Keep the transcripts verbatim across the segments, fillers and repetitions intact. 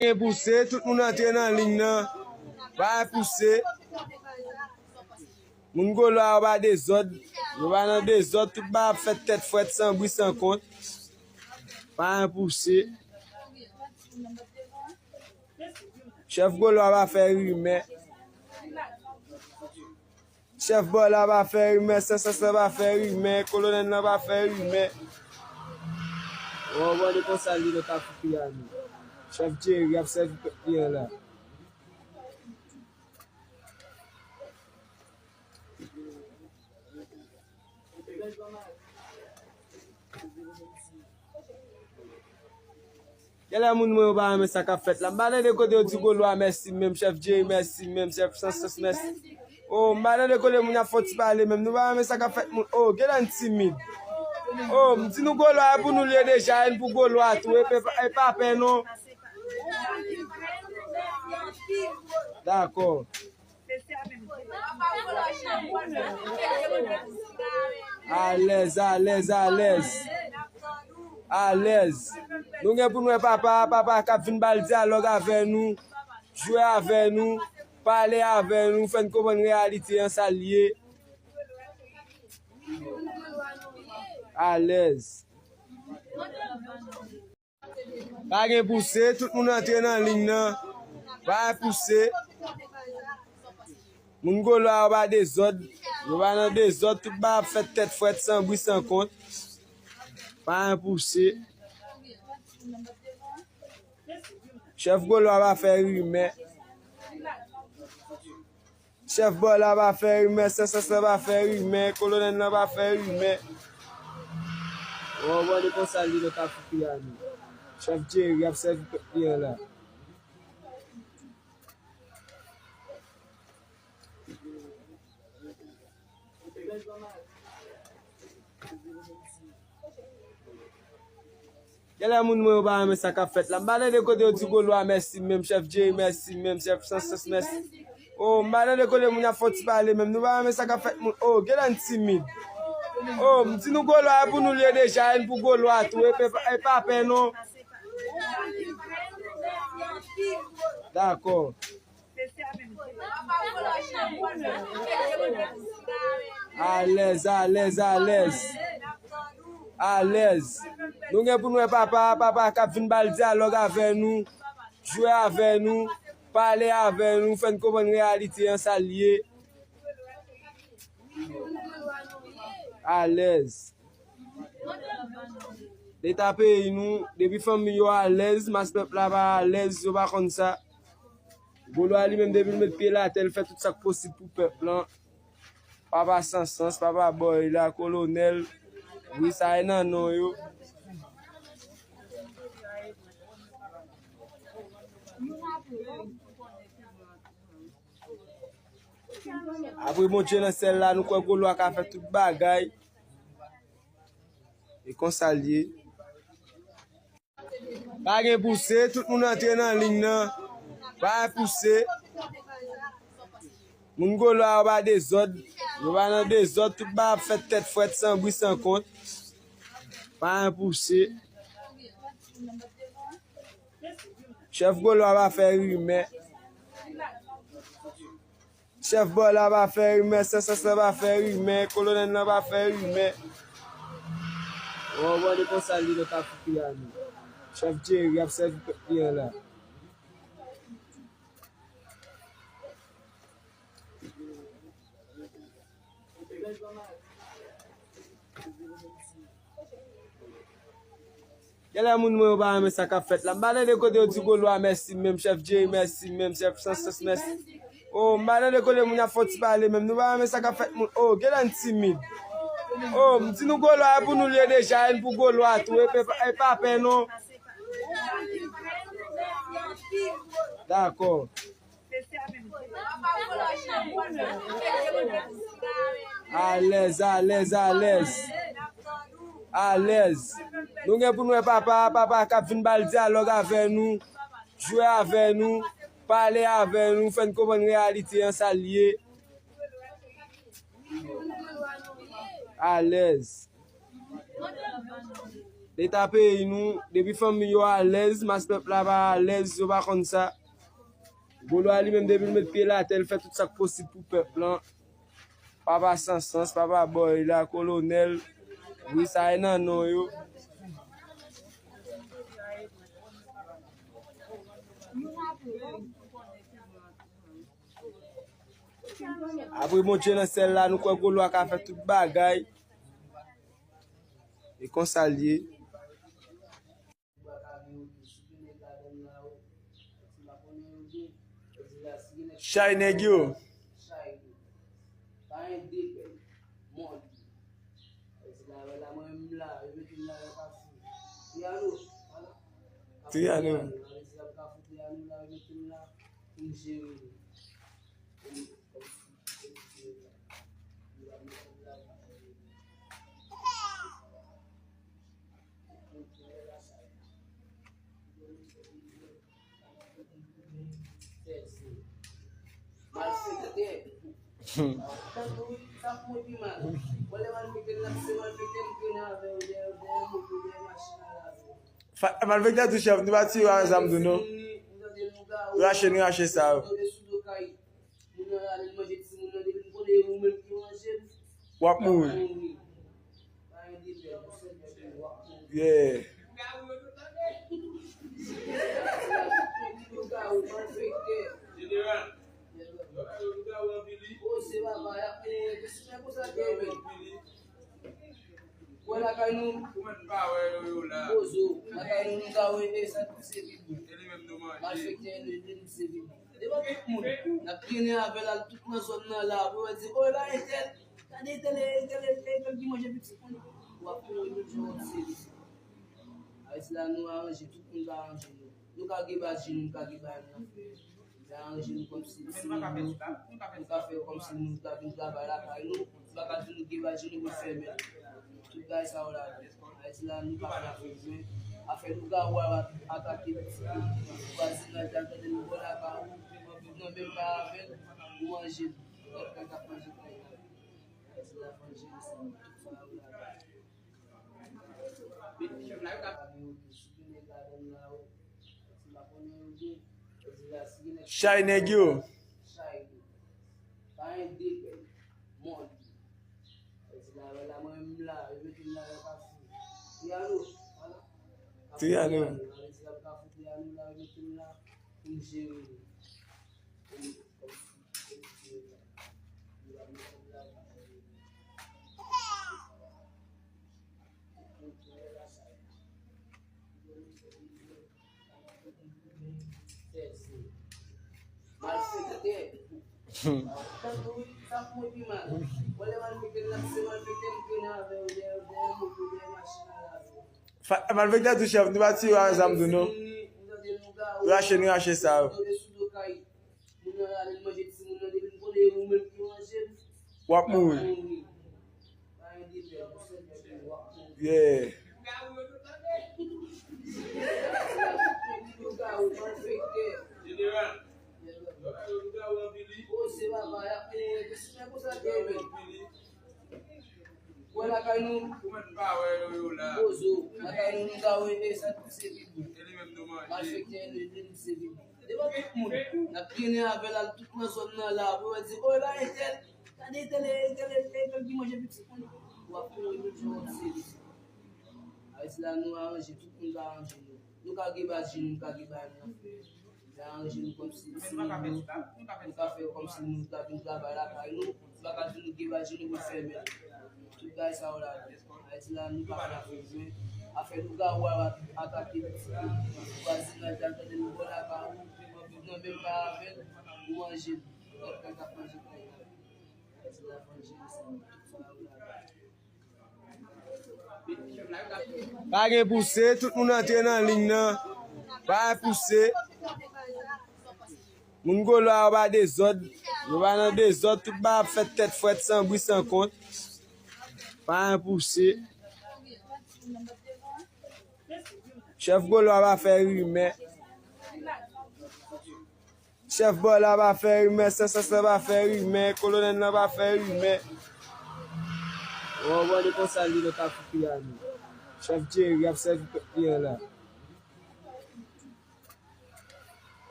Gen pouse, tout moun antre nan liy nan. Pa gen pouse. Moun Golo a, yo pa dezòd. Yo pa nan dezòd, tout bagay ap fèt tèt frèt, san bri, san kont. Pa gen pouse. Chèf Golo a pa fè rimè. Chèf Bò la pa fè rimè, Sansans la pa fè rimè, Kolonèl la pa fè rimè. Ou konprann, e konsa li nan Kafou Pyramid. Chèf Jerry ap sèvi pèp li an la. Genlè moun mwen yo pa renmen sa k ap fèt la. M pa tande kote yo di Golo a mèsi menm, chèf Jerry mèsi menm, chèf Sansans mèsi. Oh, m pa tande kote moun ap fè ti pale menm. Nou pa renmen sa k ap fèt moun. Oh, genlè n timid. Oh, m di nou Golo a e pou nou l ye deja, e n pou Golo a tou. E pa, e pa pè non. Dakò. Alèz, alèz, alèz. Alèz. Nou gen pou n wè papa, papa k ap vin ba l dyalòg avè nou, jwe avè nou, pale avè nou, fè n konprann reyalite an sa l ye. Alèz. Pa gen pouse, tout moun antre nan liy nan. Pa gen pouse. Moun Golo a, yo pa dezòd. Yo pa nan dezòd, tout bagay ap fèt tèt frèt, san bri, san kont. Pa gen pouse. Chèf Golo a pa fè rimè. Chèf Bò la pa fè rimè, Sansans la pa fè rimè, Kolonèl la pa fè rimè. Ou konprann, e konsa li nan Kafou Pyramid. Chèf Jerry ap sèvi pèp li an la. Genlè moun mwen yo pa renmen sa k ap fèt la. M pa tande kote yo di Golo a mèsi menm, chèf Jerry mèsi menm, chèf Sansans mèsi. Oh, m pa tande kote moun ap fè ti pale menm. Nou pa renmen sa k ap fèt moun. Oh, genlè n timid. Oh, m di nou Golo a e pou nou l ye deja, e n pou Golo a tou. E pa, e pa pè non. Dakò. Alèz, alèz, alèz. Alèz. Nou gen pou n wè papa, papa k ap vin ba l dyalòg avè nou, jwe avè nou, pale avè nou, fè n konprann reyalite an sa l ye. Alèz. Leta peyi nou, depi fanmi yo alèz, mas pèp la pa alèz, yo pa konn sa. Golo a li menm, depi l met pye l atè, l fè tout sa k posib pou pèp lan. Papa Sansans, papa Bòy la, Kolonèl, wi, sa e nan non yo. Apre Bondye nan syèl la, nou kwè Golo a ka fè tout bagay. E konsa l ye. Pa gen pouse, tout moun antre nan liy nan. Pa gen pouse. Moun Golo a, yo pa dezòd. Yo pa nan dezòd, tout bagay ap fèt tèt frèt, san bri, san kont. Pa gen pouse. Chèf Golo a pa fè rimè. Chèf Bò la pa fè rimè, Sansans la pa fè rimè, Kolonèl la pa fè rimè. Ou konprann, e konsa li nan Kafou Pyramid. Chèf Jerry ap sèvi pèp li an la. Genlè moun mwen yo pa renmen sa k ap fèt la. M pa tande kote yo di Golo a mèsi menm, chèf Jerry mèsi menm, chèf Sansans mèsi. Oh, m pa tande kote moun ap fè ti pale menm. Nou pa renmen sa k ap fèt moun. Oh, genlè n timid. Oh, m di nou Golo a e pou nou l ye deja, e n pou Golo a tou. E pa, e pa pè non. Dakò. Alèz, alèz, alèz. Alèz. Nou gen pou n wè papa, papa k ap vin ba l dyalòg avè nou, jwe avè nou, pale avè nou, fè n konprann reyalite an sa l ye. Alèz. Leta peyi nou, depi fanmi yo alèz, mas pèp la pa alèz, yo pa konn sa. Golo a li menm, depi l met pye l atè, l fè tout sa k posib pou pèp lan. Papa Sansans, Papa Bòy la, Kolonèl, wi, sa e nan non yo. Apre Bondye nan syèl la, nou kwè Golo a ka fè tout bagay. E konsa l ye. Chay nèg yo. Triyano. Fa- Malfektè tou chèf, nou pa tiye yo ak zam tou non. Rache n rache sa yo. W ap mouri. Yeah. Wè lakay nou. Pozo, lakay nou, nou ta wè e sa tou se vide. Malfektè, nou, nou se vide. Devan tout moun, n ap trennen avè l al tout nan zòn nan la, pou yo di, o, e pa entèl, gade entèl, entèl, entèl, entèl ki manje pitit moun. W ap tounen menm jan w ap sezi. Ayiti la, nou aranje, tout moun ka aranje nou. Nou ka gen baz je nou, nou ka gen bagay nou nan fè. Nou aranje nou kòmsi se moun nou, nou ka fè kòmsi nou ta vin travay lakay nou, nou pa ka di nou gen baz je nou pou fèmen. Tout bagay sa yo la, Ayiti la, nou pa ka fè men afè lougawou ap atake pitit nou. Vwazinaj la, tande nou bò lakay ou, w ap viv nan menm kay avè l, ou manje l, lòt kay k ap manje kay la. Ayiti la, fò n jere sa, tout sa yo la. Chay nèg yo. Triyano. Fa- Malfektè tou chèf, nou pa tiye yo ak zam tou non. Rache n rache sa yo. W ap mouri. Yeah. Wè lakay nou. Pozo, lakay nou, nou ta wè e sa tou se vide. Malfektè, nou, nou se vide. Devan tout moun, n ap trennen avè l al tout nan zòn nan la, pou yo di, o, e pa entèl, gade entèl, entèl, entèl ki manje pitit moun. W ap tounen menm jan w ap sezi. Ayiti la, nou aranje, tout moun ka aranje nou. Nou ka gen baz je nou, nou ka gen bagay nou nan fè. Nou aranje nou kòmsi se moun nou, nou ka fè kòmsi nou ta vin travay lakay nou, nou pa ka di nou gen baz je nou pou fèmen. Tout bagay sa yo la, Ayiti la, nou pa ka fè men afè lougawou ap atake pitit nou. Vwazinaj la, tande nou bò lakay ou, w ap viv nan menm kay avè l, ou manje l, lòt kay k ap manje kay la. Ayiti la, fò n jere sa, tout sa yo la. Pa gen pouse, tout moun antre nan liy nan. Pa gen pouse. Moun Golo a yo pa dezòd. Yo pa nan dezòd, tout bagay ap fèt tèt frèt, san bri, san kont. Pa gen pouse. Chèf Golo a pa fè rimè. Chèf bò la pa fè rimè, Sansans la pa fè rimè, Kolonèl la pa fè rimè. Ou konprann, e konsa l ye nan Kafou Triyano. Chèf Jerry ap sèvi pèp li an la.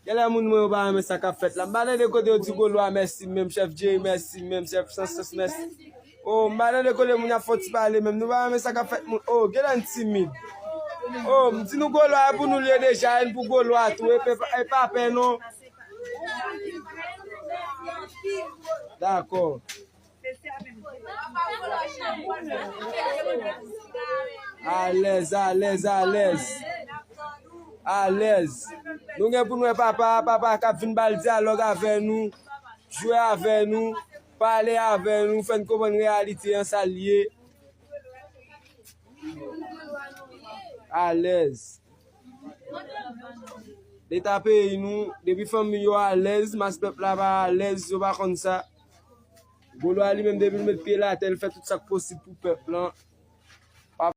Genlè moun mwen yo pa renmen sa k ap fèt la. M pa tande kote yo di Golo a mèsi menm, chèf Jerry mèsi menm, chèf Sansans mèsi. Oh, m pa tande kote moun ap fè ti pale menm. Nou pa renmen sa k ap fèt moun. Oh, genlè n timid. Oh, m di nou Golo a e pou nou l ye deja, e n pou Golo a tou. E pa, e pa pè non. Dakò. Alèz, alèz, alèz. Alèz. Nou gen pou n wè papa, papa k ap vin ba l dyalòg avè nou, jwe avè nou, pale avè nou, fè n konprann reyalite an sa l ye. Alèz. Leta peyi nou, depi fanmi yo alèz, mas pèp la pa alèz, yo pa konn sa. Golo a li menm, depi l met pye l atè, l fè tout sa k posib pou pèp lan.